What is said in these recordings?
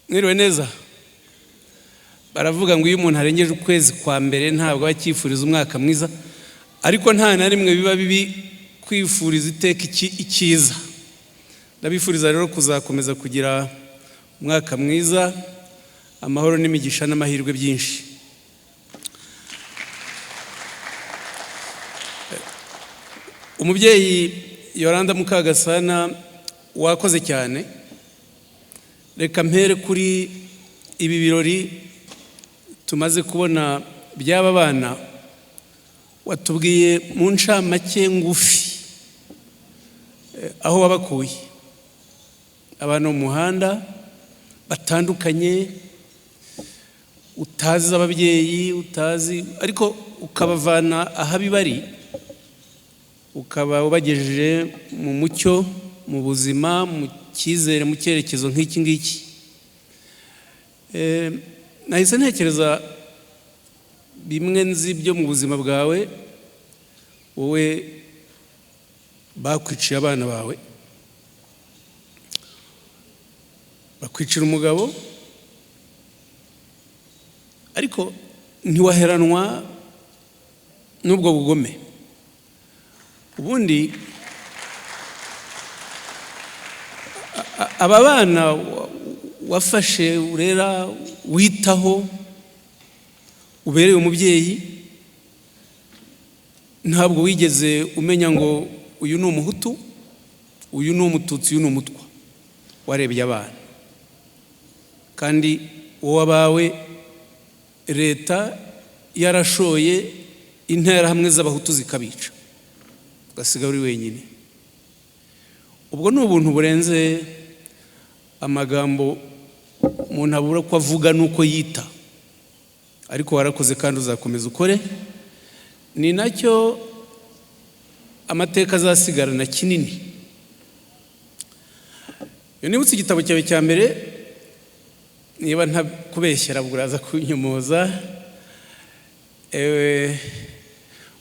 Mwiriwe neza. Baravuga ngo iyo umuntu arengeje ukwezi kwa mbere ntabwo aba akifuriza umwaka mwiza, ariko nta na rimwe biba bibi kwifuriza iteka icyiza. Ndabifuriza rero kuzakomeza kugira umwaka mwiza, amahoro n'imigisha n'amahirwe byinshi. Umubyeyi Yolanda Mukagasana, wakoze cyane. Reka mpere kuri ibi birori tumaze kubona by'aba bana. Watubwiye mu ncamake ngufi aho wabakuye, abantu mu muhanda batandukanye, utazi ababyeyi, utazi, ariko ukabavana ahabi bari, ukaba ubagejeje mu mucyo, mu buzima, mu cyizere, mu cyerekezo nk'iki ngiki. Nahise ntekereza bimwe nzi byo mu buzima bwawe. Wowe bakwiciye abana bawe, bakwicira umugabo, ariko ntiwaheranwa n'ubwo bugome. Ubundi aba bana wafashe, urera, witaho, ubereye umubyeyi, ntabwo wigeze umenya ngo uyu ni Umuhutu, uyu ni Umututsi, uyu ni Umutwa. Warebye abana, kandi wowe abawe leta yarashoye Interahamwe z'Abahutu zikabica, ugasigara uri wenyine. Ubwo ni ubuntu burenze amagambo umuntu abura ko avuga n'uko yita, ariko warakoze kandi uzakomeza ukore. Ni nacyo amateka azasigarana kinini. Iyo nibutse igitabo cyawe cya mbere, niba ntakubeshyera uraza kunyomoza,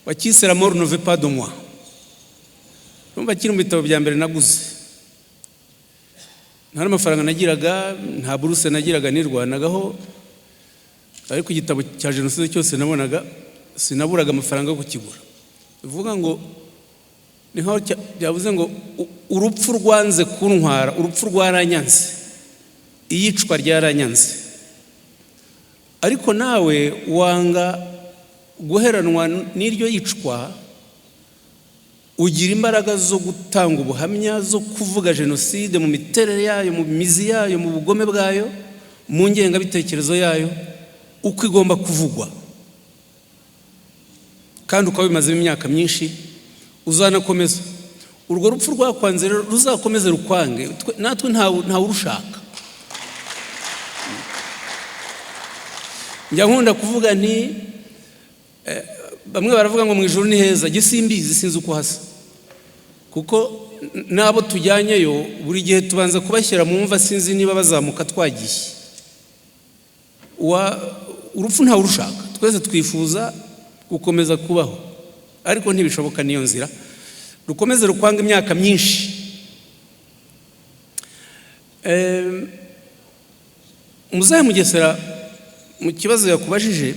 wakise "La mort ne veut pas de moi". Numva kiri mu bitabo bya mbere naguze. Nta n'amafaranga nagiraga, nta buruse nagiraga, nirwanagaho, ariko igitabo cya jenoside cyose nabonaga sinaburaga amafaranga yo kukigura. Bivuga ngo ni nkaho byavuze ngo urupfu rwanze kuntwara, urupfu rwaranyanze, iyicwa ryaranyanze. Ariko nawe wanga guheranwa n'iryo yicwa, ugira imbaraga zo gutanga ubuhamya, zo kuvuga jenoside mu miterere yayo, mu mizi yayo, mu bugome bwayo, mu ngengabitekerezo yayo, uko igomba kuvugwa, kandi ukaba bimazemo imyaka myinshi, uzanakomeza. Urwo rupfu rwakwanze rero ruzakomeze rukwange, natwe ntawe urushaka. Njya nkunda kuvuga nti bamwe baravuga ngo mu ijuru ni heza, jye simbizi, sinzi uko hasa, kuko n'abo tujyanyeyo buri gihe tubanza kubashyira mu mva, sinzi niba bazamuka twagiye. Urupfu ntawe urushaka, twese twifuza gukomeza kubaho, ariko ntibishoboka. Niyo nzira, rukomeze rukwanga imyaka myinshi. Muzehe Mugesera, mu kibazo yakubajije,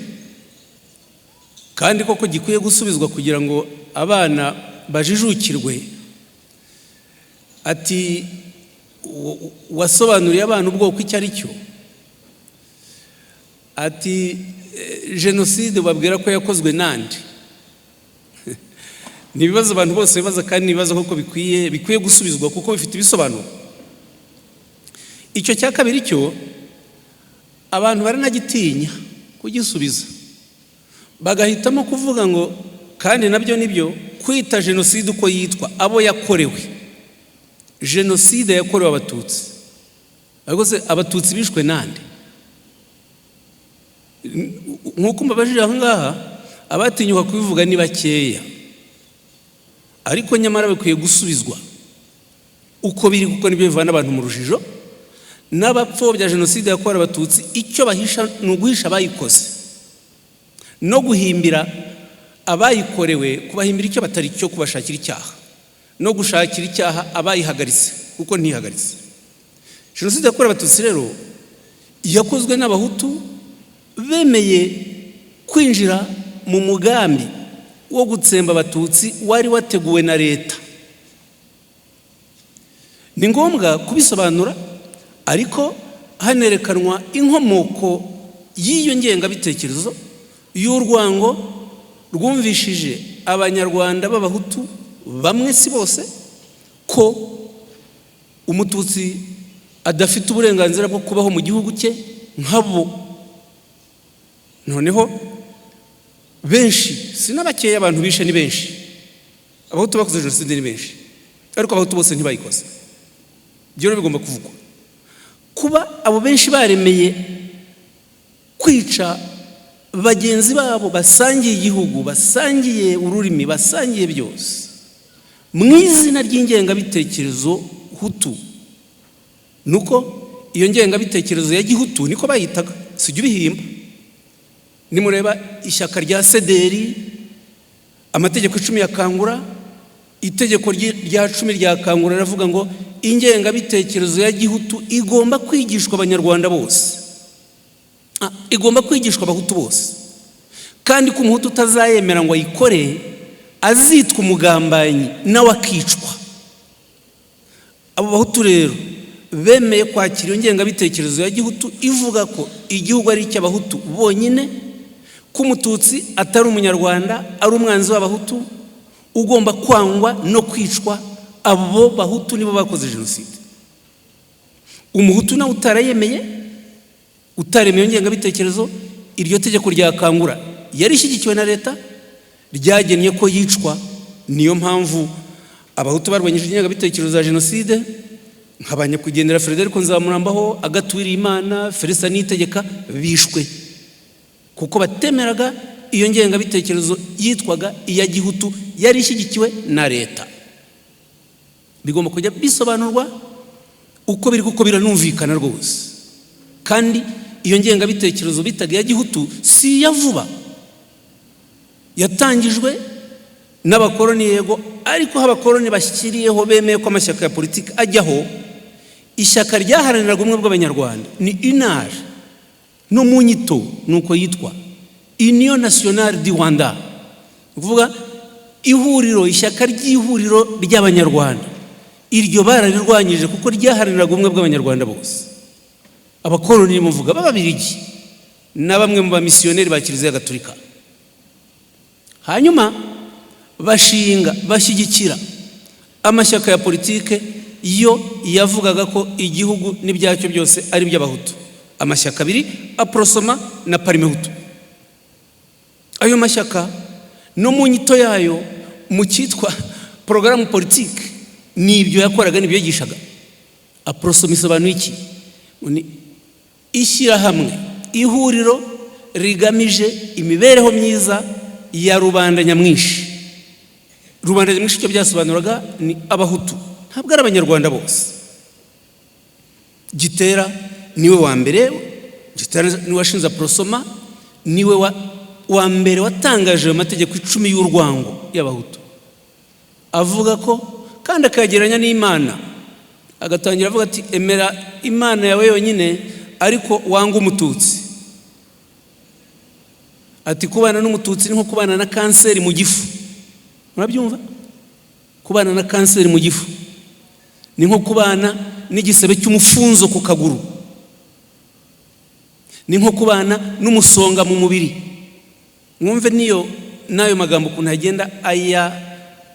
kandi koko gikwiye gusubizwa kugira ngo abana bajijukirwe, ati wasobanuriye abana ubwoko icyo ari cyo, ati jenoside babwira ko yakozwe nande? Ni ibibazo abantu bose bibaza, kandi ni ibibazo koko bikwiye gusubizwa kuko bifite ibisobanuro. Icyo cya kabiri cyo abantu baranagitinya kugisubiza, bagahitamo kuvuga ngo, kandi nabyo nibyo, kwita jenoside uko yitwa, abo yakorewe. Jenoside yakorewe Abatutsi, ariko se Abatutsi bishwe nande? Nk'uko mbabajije aho ngaha, abatinyuka kubivuga ni bakeya, ariko nyamara bikwiye gusubizwa uko biri, kuko nibyo bivana abantu mu rujijo. N'abapfobya jenoside yakorewe Abatutsi, icyo bahisha ni uguhisha abayikoze no guhimbira abayikorewe, kubahimbira icyo batari cyo, kubashakira icyaha no gushakira icyaha abayihagaritse, kuko ntihagaritse. Jenoside yakorewe Abatutsi rero Yakozwe n'Abahutu bemeye kwinjira mu mugambi wo gutsemba Abatutsi wari wateguwe na leta. Ni ngombwa kubisobanura, ariko hanerekanwa inkomoko y'iyo ngengabitekerezo y'urwango rwumvishije Abanyarwanda b'Abahutu bamwe, si bose, ko Umututsi adafite uburenganzira bwo kubaho mu gihugu cye nkabo. Noneho benshi, si n'abakeya, abantu bishe ni benshi, Abahutu bakoze jenoside ni benshi, ariko Abahutu bose ntibayikoze. Ibyo rero bigomba kuvugwa. Kuba abo benshi baremeye kwica bagenzi babo basangiye igihugu, basangiye ururimi, basangiye byose, mu izina ry'ingengabitekerezo hutu, nuko iyo ngengabitekerezo ya gihutu niko bayitaga, sijya ubihimba. Nimureba ishyaka rya CDR, amategeko 10 ya Kangura, itegeko rya 10 rya Kangura riravuga ngo ingengabitekerezo ya gihutu igomba kwigishwa Abanyarwanda bose, igomba kwigishwa Abahutu bose, kandi ko Umuhutu utazayemera ngo ayikore azitwa umugambanyi, nawe akicwa. Abo Bahutu rero bemeye kwakira iyo ngengabitekerezo ya gihutu ivuga ko igihugu ari icy'Abahutu bonyine, ko Umututsi atari Umunyarwanda, ari umwanzi w'Abahutu ugomba kwangwa no kwicwa. Abo Bahutu nibo bakoze jenoside. Umuhutu nawe utarayemeye, utaremeye iyo ngengabitekerezo, iryo tegeko rya Kangura yari ishyigikiwe na leta, ryagennye ko yicwa. Niyo mpamvu Abahutu barwanyije ingengabitekerezo za jenoside, nka ba nyakwigendera Frederic Nzamurambaho, Agathe Uwimana, Felicien Niyitegeka, bishwe kuko batemeraga iyo ngengabitekerezo yitwaga iya gihutu yari ishyigikiwe na leta. Bigomba kujya bisobanurwa uko biri, kuko biranumvikana rwose. Kandi iyo ngengabitekerezo bitaga iya gihutu si iya vuba, yatangijwe n'abakoroni, yego, ariko aho abakoroni bashyiriyeho, bemeye ko amashyaka ya politiki ajyaho, ishyaka ryaharaniraga ubumwe bw'Abanyarwanda ni UNAR. No mu nyito ni uko yitwa, Union Nationale du Rwanda, ni ukuvuga ihuriro, ishyaka ry'ihuriro ry'Abanyarwanda. Iryo bararirwanyije kuko ryaharaniraga ubumwe bw'Abanyarwanda bose. Abakoroni muvuga b'Ababirigi na bamwe mu bamisiyoneri ba Kiliziya Gatolika, hanyuma bashinga, bashyigikira amashyaka ya politike yo yavugaga ko igihugu n'ibyacyo byose ari iby'Abahutu, amashyaka abiri, APROSOMA na PARMEHUTU. Ayo mashyaka no mu nyito yayo, mu cyitwa porogaramu politike, ni ibyo yakoraga, n'ibyo yigishaga. APROSOMA isobanuye iki? Ni ishyirahamwe, ihuriro rigamije imibereho myiza ya rubanda nyamwinshi. Rubanda nyamwinshi, icyo byasobanuraga ni Abahutu, ntabwo ari Abanyarwanda bose. Gitera niwe wa mbere, Gitera niwe washinze APROSOMA, niwe wa mbere watangaje ayo mategeko 10 y'urwango y'Abahutu, avuga ko kandi akayagereranya n'Imana, agatangira avuga ati: "Emera Imana yawe yonyine, ariko wanga Umututsi." Ati: "Kubana n'Umututsi ni nko kubana na kanseri mu gifu." Murabyumva? Kubana na kanseri mu gifu ni nko kubana n'igisebe cy'umufunzo ku kaguru, ni nko kubana n'umusonga mu mubiri. Mwumve niyo n'ayo magambo ukuntu agenda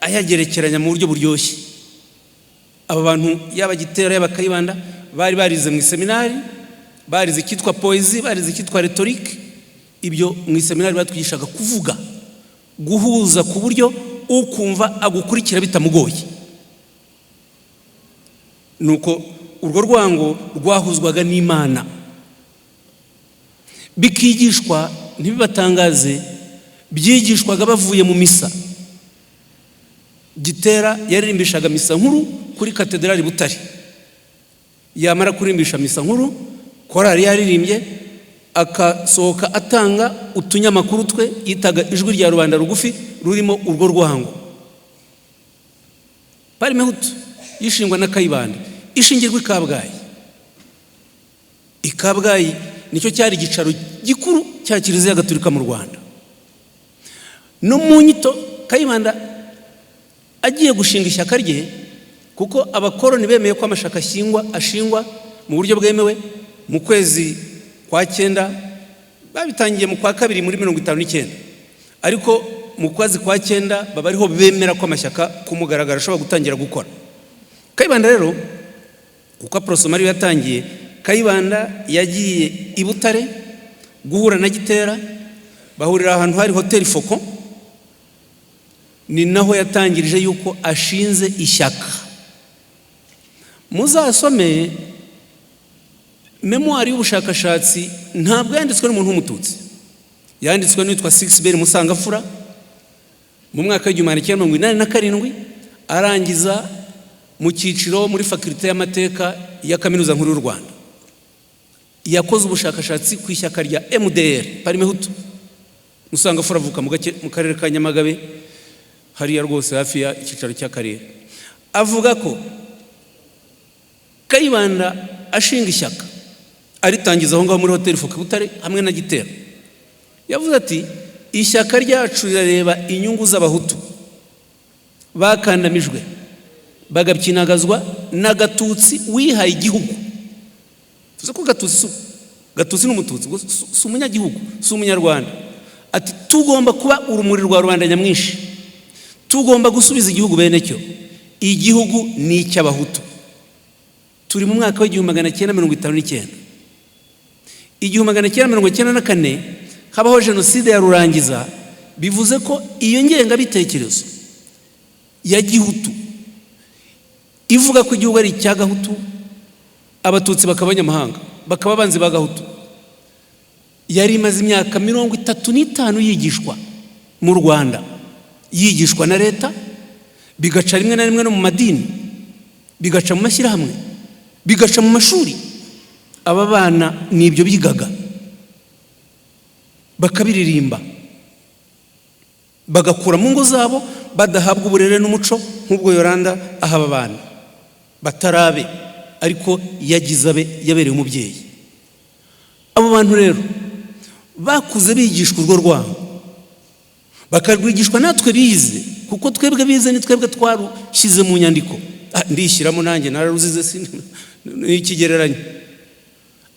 ayagerekeranya mu buryo buryoshye. Aba bantu, yaba Gitera, yaba Kayibanda, bari barize mu iseminari, barize icyitwa poésie, barize icyitwa rhétorique. Ibyo mu iseminari batwigishaga kuvuga, guhuza ku buryo ukumva agukurikira bitamugoye. Nuko urwo rwango rwahuzwaga n'Imana, bikigishwa. Ntibibatangaze, byigishwaga bavuye mu misa. Gitera yaririmbishaga misa nkuru kuri Katedrali Butare. Yamara kurimbisha misa nkuru, korali yaririmbye, akasohoka atanga utunyamakuru twe yitaga Ijwi rya Rubanda Rugufi, rurimo urwo rwango. PARMEHUTU yishingwa na Kayibanda, ishingirwa i Kabgayi. I Kabgayi nicyo cyari igicaro gikuru cya Kiliziya Gatolika mu Rwanda. No mu nyito, Kayibanda agiye gushinga ishyaka rye, kuko abakoroni bemeye ko amashyaka ashingwa mu buryo bwemewe mu kwezi kwa cyenda. Babitangiye mu kwa kabiri muri 59, ariko mu kwezi kwa cyenda baba ariho bemera ko amashyaka ku mugaragaro ashobora gutangira gukora. Kayibanda rero, kuko Aprosoma ariyo yatangiye, Kayibanda yagiye i Butare guhura na Gitera, bahurira ahantu hari Hoteli Faucon. Ni naho yatangirije yuko ashinze ishyaka. Muzasome mémoire y'ubushakashatsi, ntabwo yanditswe n'umuntu w'Umututsi, yanditswe n'uwitwa Sixbert Musangamfura mu mwaka w'1987, arangiza mu cyiciro muri faculté y'amateka ya Kaminuza Nkuru y'u Rwanda. Yakoze ubushakashatsi ku ishyaka rya MDR Parmehutu. Musangamfura avuka mu karere ka Nyamagabe, hariya rwose hafi ya icyicaro cy'akarere. Avuga ko Kayibanda ashinga ishyaka, aritangiza aho ngaho muri Hoteli Faucon Butare hamwe na Gitera, yavuze ati: "Ishyaka ryacu rirareba inyungu z'Abahutu bakandamijwe, bagapyinagazwa na Gatutsi wihaye igihugu." Tuzi ko Gatutsi ni Umututsi, si umunyagihugu, si Umunyarwanda. Ati: "Tugomba kuba urumuri rwa rubanda nyamwinshi, tugomba gusubiza igihugu bene cyo, igihugu ni icy'Abahutu." Turi mu mwaka w'1959. 1994 habaho jenoside ya Rurangiza. Bivuze ko iyo ngengabitekerezo ya gihutu ivuga ko igihugu ari icya Gahutu, Abatutsi bakaba abanyamahanga, bakaba abanzi ba Gahutu, yari imaze imyaka 35 yigishwa mu Rwanda, yigishwa na leta, bigaca rimwe na rimwe no mu madini, bigaca mu mashyirahamwe, bigaca mu mashuri. Aba bana ni ibyo bigaga, bakabiririmba, bagakura mu ngo zabo badahabwa uburere n'umuco nk'ubwo Yoranda aha aba bana batarabe, ariko yagize abe yabereye umubyeyi. Abo bantu rero bakuze bigishwa urwo rwango, bakarwigishwa natwe bize, kuko twebwe bize ni twebwe twarushyize mu nyandiko. Ndishyiramo nanjye, nararuzize, ni ikigereranyo.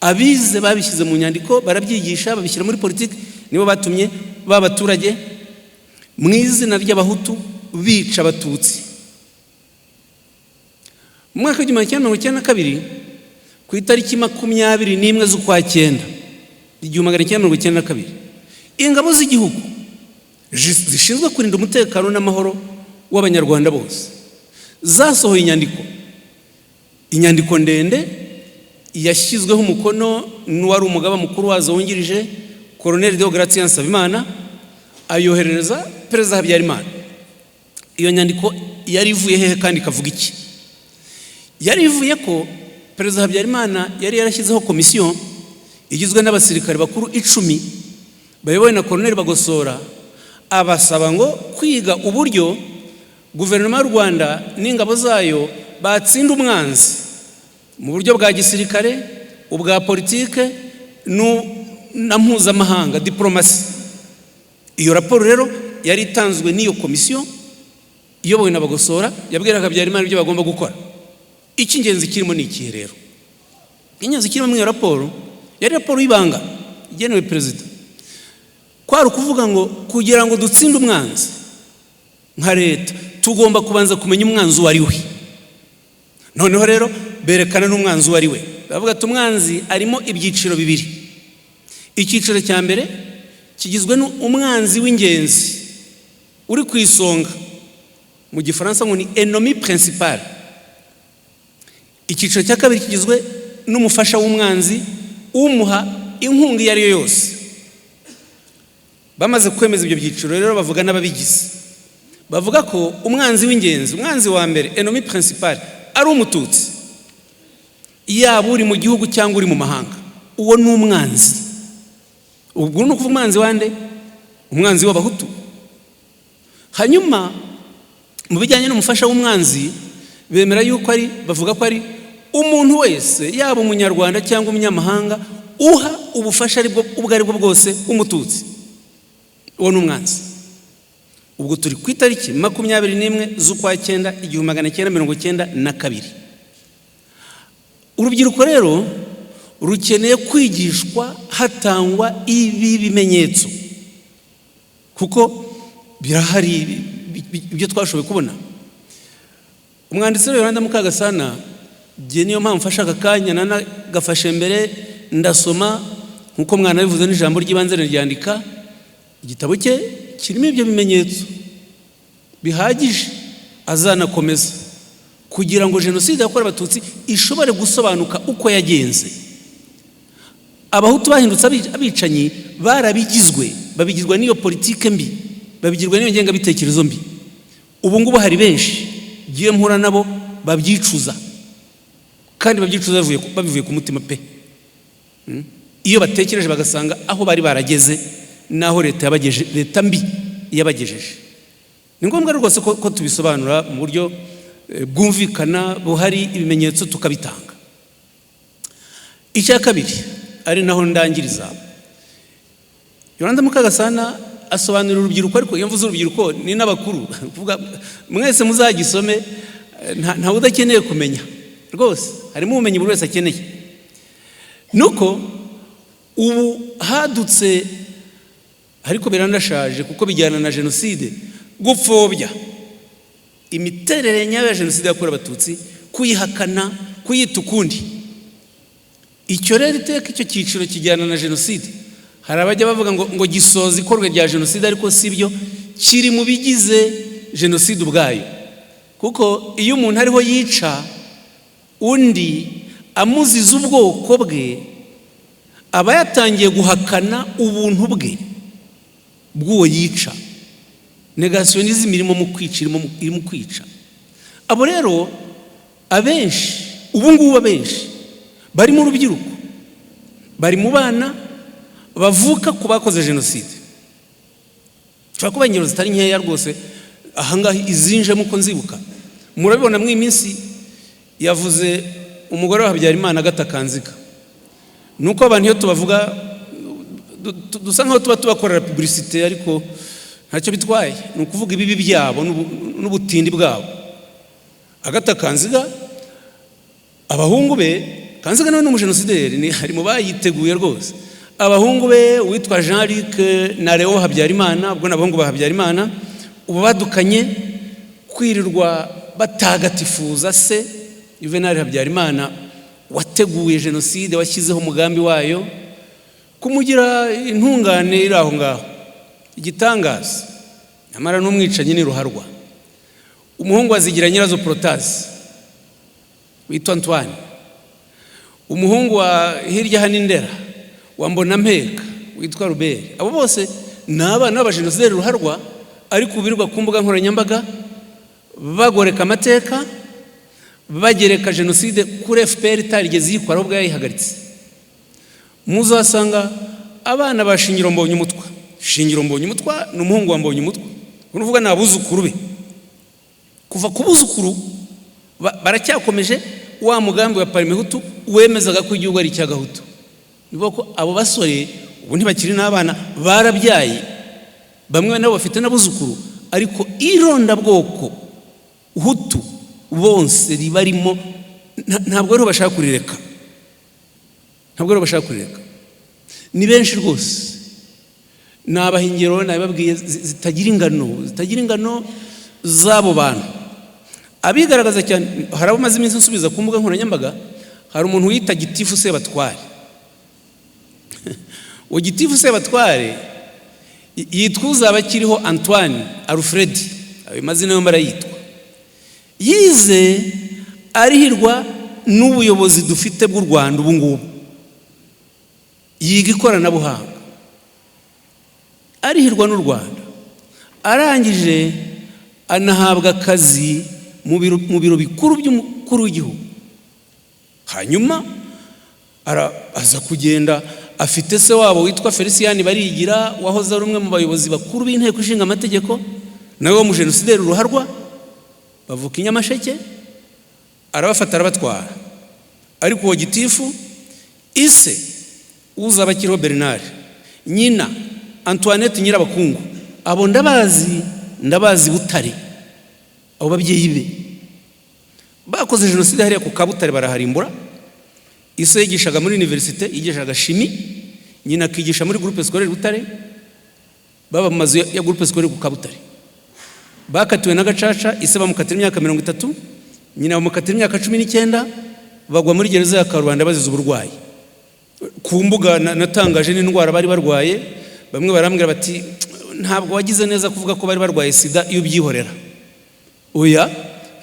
Abize babishyize mu nyandiko, barabyigisha, babishyira muri politiki. Nibo batumye ba baturage mu izina ry'Abahutu bica Abatutsi. Mu mwaka w'1992, ku itariki 21 z'ukwa cyenda 1992, ingabo z'igihugu zishinzwe kurinda umutekano n'amahoro w'Abanyarwanda bose zasohoye inyandiko ndende yashyizweho umukono n'uwari umugaba mukuru wazo wungirije, Koroneli Deogratien Nsabimana, ayoherereza Perezida Habyarimana. Iyo nyandiko yari ivuye hehe kandi ikavuga iki? Yari ivuye ko Perezida Habyarimana yari yarashyizeho komisiyo igizwe n'abasirikare bakuru 10 bayobowe na Koroneli Bagosora, abasaba ngo kwiga uburyo guverinoma y'u Rwanda n'ingabo zayo batsinda umwanzi mu buryo bwa gisirikare, ubwa politike na mpuzamahanga, diporomasi. Iyo raporo rero yari itanzwe n'iyo komisiyo iyobowe na Bagosora, yabwiraga Habyarimana ibyo bagomba gukora. Icy'ingenzi kirimo ni ikihe rero? Icy'ingenzi kirimo muri iyo raporo, yari raporo y'ibanga igenewe perezida, kwari ukuvuga ngo kugira ngo dutsinde umwanzi nka leta, tugomba kubanza kumenya umwanzi uwo ari we. Noneho rero berekana n'umwanzi uwo ari we. Bavuga ati: "Umwanzi arimo ibyiciro bibiri. Icyiciro cya mbere kigizwe n'umwanzi w'ingenzi uri ku isonga, mu Gifaransa ngo ni ennemi principal. Icyiciro cya kabiri kigizwe n'umufasha w'umwanzi, umuha inkunga iyo ari yo yose." Bamaze kwemeza ibyo byiciro rero, bavuga n'ababigize. Bavuga ko umwanzi w'ingenzi, umwanzi wa mbere, ennemi principal, ari Umututsi, yaba uri mu gihugu cyangwa uri mu mahanga, uwo ni umwanzi. Ubwo ni ukuvuga umwanzi wande? Umwanzi w'Abahutu. Hanyuma mu bijyanye n'umufasha w'umwanzi, bemera yuko ari, bavuga ko ari Umuntu wese, yaba Umunyarwanda cyangwa umunyamahanga, uha ubufasha aribwo ubwo ari bwo bwose Umututsi, uwo ni umwanzi. Ubwo turi ku itariki 21 z'ukwa cyenda 1992. Urubyiruko rero rukeneye kwigishwa hatangwa ibi bimenyetso, kuko birahari ibyo twashoboye kubona. Umwanditsi rero Yolanda Mukagasana, jye niyo mpamvu mfashe aka kanya, nanagafashe mbere ndasoma, nk'uko mwanabivuze n'ijambo ry'ibanze riryandika. Igitabo cye kirimo ibyo bimenyetso bihagije, azanakomeza kugira ngo Jenoside yakorewe Abatutsi ishobore gusobanuka uko yagenze. Abahutu bahindutse abicanyi barabigizwe, babigirwa n'iyo politike mbi, babigirwa n'iyo ngengabitekerezo mbi. Ubu ngubu hari benshi ngiye mpura nabo babyicuza, kandi babyicuza babivuye ku mutima pe. Iyo batekereje bagasanga aho bari barageze n'aho leta yabageje, leta mbi yabagejeje, ni ngombwa rwose ko tubisobanura mu buryo bwumvikana, buhari ibimenyetso, tukabitanga. Icya kabiri, ari naho ndangiriza, Yolanda Mukagasana asobanurira urubyiruko, ariko iyo mvuze urubyiruko ni n'abakuru, kuvuga mwese muzagisome, ntawe udakeneye kumenya rwose, harimo ubumenyi buri wese akeneye. Nuko ubu hadutse, ariko biranashaje kuko bijyana na jenoside, gupfobya imiterere nyayo ya Jenoside yakorewe Abatutsi, kuyihakana, kuyita ukundi. Icyo rero iteka icyo cyiciro kijyana na jenoside. Hari abajya bavuga ngo gisoza ikorwa rya jenoside, ariko si byo, kiri mu bigize jenoside ubwayo, kuko iyo umuntu ariho yica undi amuziza ubwoko bwe, aba yatangiye guhakana ubuntu bwe bw'uwo yica. Négationnisme irimo mu kwica, iri mu kwica. Abo rero abenshi ubu ngubu, abenshi bari mu rubyiruko, bari mu bana bavuka ku bakoze jenoside. Nshobora kuba ingero zitari nkeya rwose ahangaha izinjemo uko nzibuka. Murabibona muri iyi minsi yavuze umugore wa Habyarimana, Agatha Kanziga. Ni uko abantu iyo tubavuga dusa nkaho tuba tubakorera publicité, ariko ntacyo bitwaye, ni ukuvuga ibibi byabo n'ubutindi bwabo. Agatha Kanziga, abahungu be, Kanziga nawe ni umujenosideri, ari mu bayiteguye rwose. Abahungu be witwa Jean Luc na Leo Habyarimana, ubwo ni abahungu ba Habyarimana, ubu badukanye kwirirwa batagatifuza se Juvenal Habyarimana wateguye jenoside, washyizeho umugambi wayo, kumugira intungane iri aho ngaho, igitangaza, nyamara n'umwicanyi ni ruharwa. Umuhungu wa Zigiranyirazo Protais witwa Antoine, umuhungu wa hirya hano Indera wa Mbonampeka witwa Robert, abo bose ni abana b'abajenosideri ruharwa, ariko birirwa ku mbuga nkoranyambaga bagoreka amateka, bagereka jenoside kuri FPR itarigeze iyikora, ahubwo yayihagaritse. Muzasanga abana ba Shingiro Mbonyumutwa. Shingiro Mbonyumutwa ni umuhungu wa Mbonyumutwa, ni ukuvuga ni abuzukuru be. Kuva ku buzukuru baracyakomeje wa mugambi wa Parmehutu wemezaga ko igihugu ari icy'Agahutu. Ni ukuvuga ko abo basore ubu ntibakiri n'abana, barabyaye, bamwe nabo bafite n'abuzukuru, ariko irondabwoko hutu bonse ribarimo, ntabwo ariho bashaka kurireka, ntabwo ariho bashaka kurireka. Ni benshi rwose, nabaha ingero, nabibabwiye, zitagira ingano, zitagira ingano z'abo bantu. Abigaragaza cyane, hari abo maze iminsi nsubiza ku mbuga nkoranyambaga. Hari umuntu wita Gitifu Sebatware. Uwo Gitifu Sebatware yitwa uzaba akiriho Antoine Alfred, ayo mazina yombi arayitwa. Yize arihirwa n'ubuyobozi dufite bw'u Rwanda ubu ngubu, yiga ikoranabuhanga arihirwa n'u Rwanda, arangije anahabwa akazi mu biro bikuru by'umukuru w'igihugu. Hanyuma aza kugenda afite se wabo witwa Felicien Barigira, wahoze ari umwe mu bayobozi bakuru b'Inteko Ishinga Amategeko, nawe wo mu jenosideri ruharwa, bavuka i Nyamasheke. Arabafata arabatwara. Ariko uwo gitifu, ise Uzabakiriho Bernard, nyina Antoinette Nyirabakungu, abo ndabazi, ndabazi Butare. Abo babyeyi be bakoze jenoside hariya ku Kabutare, baraharimbura. Ise yigishaga muri université, yigishaga chimie, nyina akigisha muri groupe scolaire Butare. Baba mu mazu ya groupe scolaire ku Kabutare. Bakatiwe na Gacaca, ise bamukatira imyaka 30, nyina bamukatira imyaka 19, bagwa muri gereza ya Karubanda bazize uburwayi. Ku mbuga natangaje n'indwara bari barwaye. Bamwe barambwira bati: "Ntabwo wagize neza kuvuga ko bari barwaye sida, iyo ubyihorera." Oya,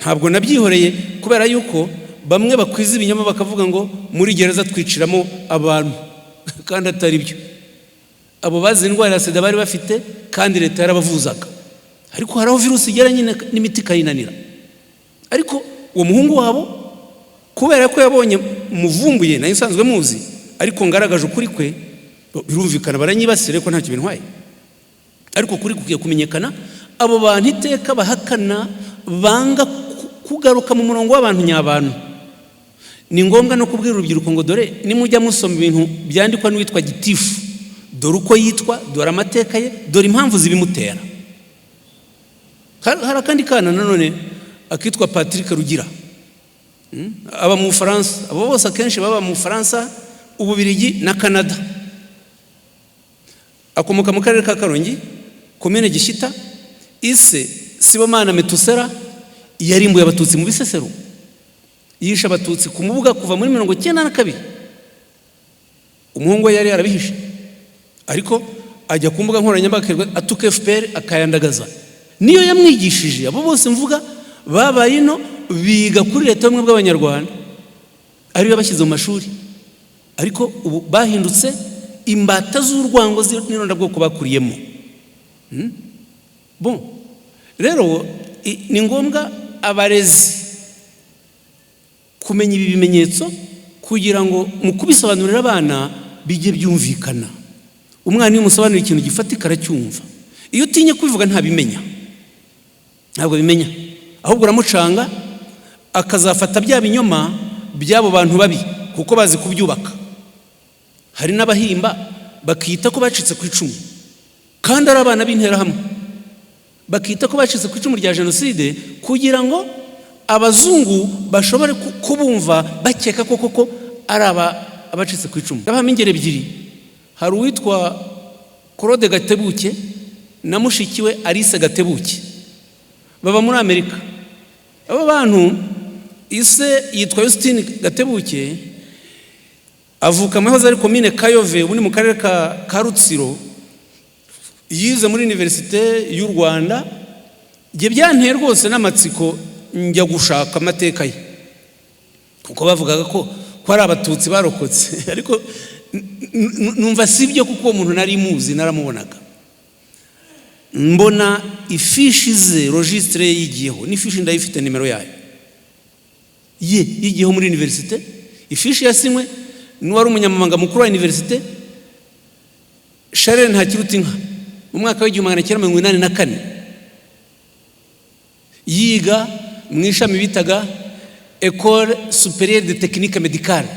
ntabwo nabyihoreye, kubera yuko bamwe bakwiza ibinyoma bakavuga ngo muri gereza twiciramo abantu, kandi atari byo. Abo bazi indwara ya sida bari bafite, kandi leta yarabavuzaga. Ariko hari aho virusi igera nyine n'imiti ikayinanira. Ariko uwo muhungu wabo, kubera ko yabonye muvumbuye, nayo nsanzwe muzi, ariko ngaragaje ukuri kwe, birumvikana baranyibasira, ko ntacyo bintwaye, ariko kuri kukwiye kumenyekana. Abo bantu iteka bahakana, banga kugaruka mu murongo w'abantu nyabantu. Ni ngombwa no kubwira urubyiruko ngo: "Dore nimujya musoma ibintu byandikwa n'uwitwa gitifu, dore uko yitwa, dore amateka ye, dore impamvu zibimutera." Hari akandi kana nanone akitwa Patrick Rugira, aba mu Bufaransa. Abo bose akenshi baba mu Bufaransa, Ububirigi na Canada. Akomoka mu karere ka Karongi, komine Gishyita. Ise Sibomana Metusera yarimbuye Abatutsi mu Bisesero, yishe Abatutsi ku Mubuga kuva muri 92. Umuhungu we yari yarabihishe, ariko ajya ku mbuga nkoranyambaga atuka FPR, akayandagaza. Niyo yamwigishije. Abo bose mvuga babaye ino, biga kuri Leta y'Ubumwe bw'Abanyarwanda, ariyo bashyize mu mashuri, ariko ubu bahindutse imbata z'urwango n'irondabwoko bakuriyemo. Bon, rero ni ngombwa abarezi kumenya ibi bimenyetso, kugira ngo mu kubisobanurira abana bijye byumvikana. Umwana iyo umusobanurira ikintu gifatika aracyumva. Iyo utinye kubivuga ntabimenya, ntabwo bimenya, ahubwo uramucanga, akazafata bya binyoma by'abo bantu babi, kuko bazi kubyubaka. Hari n'abahimba bakita ko bacitse ku icumu kandi ari abana b'Interahamwe, bakita ko bacitse ku icumu rya jenoside kugira ngo abazungu bashobore kubumva bakeka ko koko ari abacitse ku icumu. Ndabahamo ingero ebyiri. Hari uwitwa Claude Gatebuke na mushiki we Alice Gatebuke, baba muri Amerika. Abo bantu, ise yitwa Justine Gatebuke, avuka mu yahoze ari komine Kayove, ubu ni mu karere ka Rutsiro. Yize muri Université y'u Rwanda. Ibyo byanteye rwose n'amatsiko, njya gushaka amateka ye, kuko bavugaga ko ari Abatutsi barokotse, ariko numva si byo, kuko uwo muntu nari muzi, naramubonaga, mbona ifishi ze, registre ye yigiyeho, n'ifishi ndayifite, nimero yayo ye yigiyeho muri université. Ifishi yasinywe n'uwari umunyamabanga mukuru wa université, Charles Ntakirutinka, mu mwaka w'1984, yiga mu ishami bitaga École Supérieure de Technique Médicale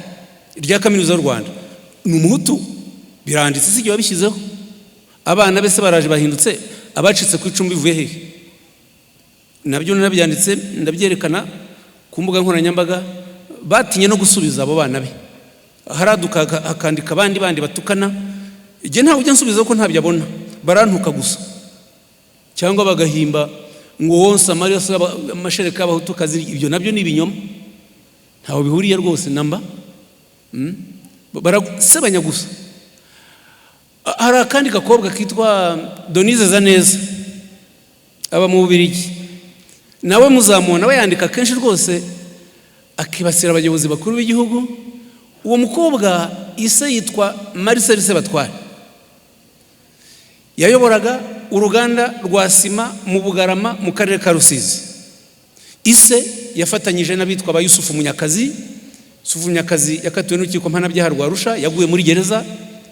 rya Kaminuza y'u Rwanda. Ni Umuhutu, biranditse, si igihe wabishyizeho. Abana be se baraje bahindutse abacitse ku icumu, bivuye hehe? Nabyo narabyanditse, ndabyerekana ku mbuga nkoranyambaga. Batinye no gusubiza abo bana be, haraduka hakandika abandi bandi batukana. Igihe ntawe ujya nsubiza ko ntabyo abona, barantuka gusa, cyangwa bagahimba ngo wonsa amaraso, amashereka y'Abahutukazi. Ibyo nabyo ni ibinyoma, ntawe bihuriye rwose namba. Barasebanya gusa. Hari akandi gakobwa kitwa Denise Zaneza, aba mu Bubirigi. Nawe muzamubona, nawe yandika kenshi rwose, akibasira abayobozi bakuru b'igihugu. Uwo mukobwa, ise yitwa Marcel Sebatware, yayoboraga uruganda rwa sima mu Bugarama, mu karere ka Rusizi. Ise yafatanyije n'abitwa ba Yusufu Munyakazi. Yusufu Munyakazi yakatiwe n'urukiko mpanabyaha rwa Arusha, yaguye muri gereza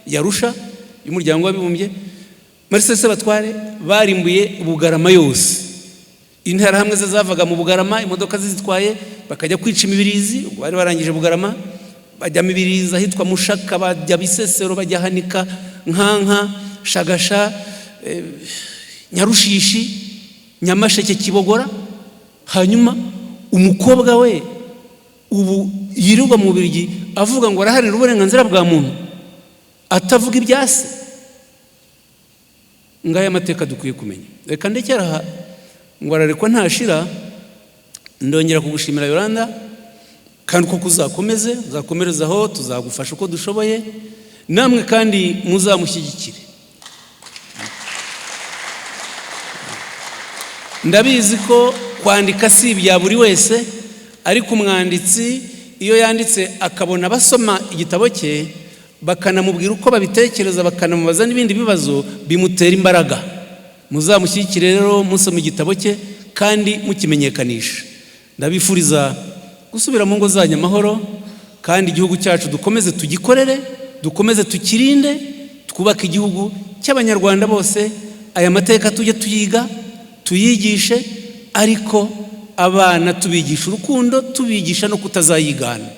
ya Arusha y'Umuryango w'Abibumbye. Marcel Sebatware barimbuye Bugarama yose. Interahamwe ze zavaga mu Bugarama, imodoka zizitwaye, bakajya kwica Imibirizi. Ubwo bari barangije Bugarama. Bajya Mibirizi ahitwa Mushaka, bajya Bisesero, bajya Hanika, Nkanka, Shagasha, Nyarushishi, Nyamasheke, Kibogora. Hanyuma umukobwa we ubu yirirwa mu Bubiligi avuga ngo araharanira uburenganzira bwa muntu, atavuga ibya se. Ngaya amateka dukwiye kumenya. Reka ndekere aha, ngo ararekwa ntashira. Ndongera kugushimira, Yolanda, kandi uko kuzakomeze, uzakomerezaho, tuzagufasha uko dushoboye. Namwe kandi muzamushyigikire. Ndabizi ko kwandika si ibya buri wese, ariko umwanditsi iyo yanditse akabona abasoma igitabo cye bakanamubwira uko babitekereza, bakanamubaza n'ibindi bibazo, bimutera imbaraga. Muzamushyigikire rero musoma igitabo cye kandi mukimenyekanisha. Ndabifuriza gusubira mu ngo zanyu amahoro, kandi igihugu cyacu dukomeze tugikorere, dukomeze tukirinde, twubake igihugu cy'Abanyarwanda bose. Aya mateka tujye tuyiga, tuyigishe, ariko abana tubigisha urukundo, tubigisha no kutazayigana.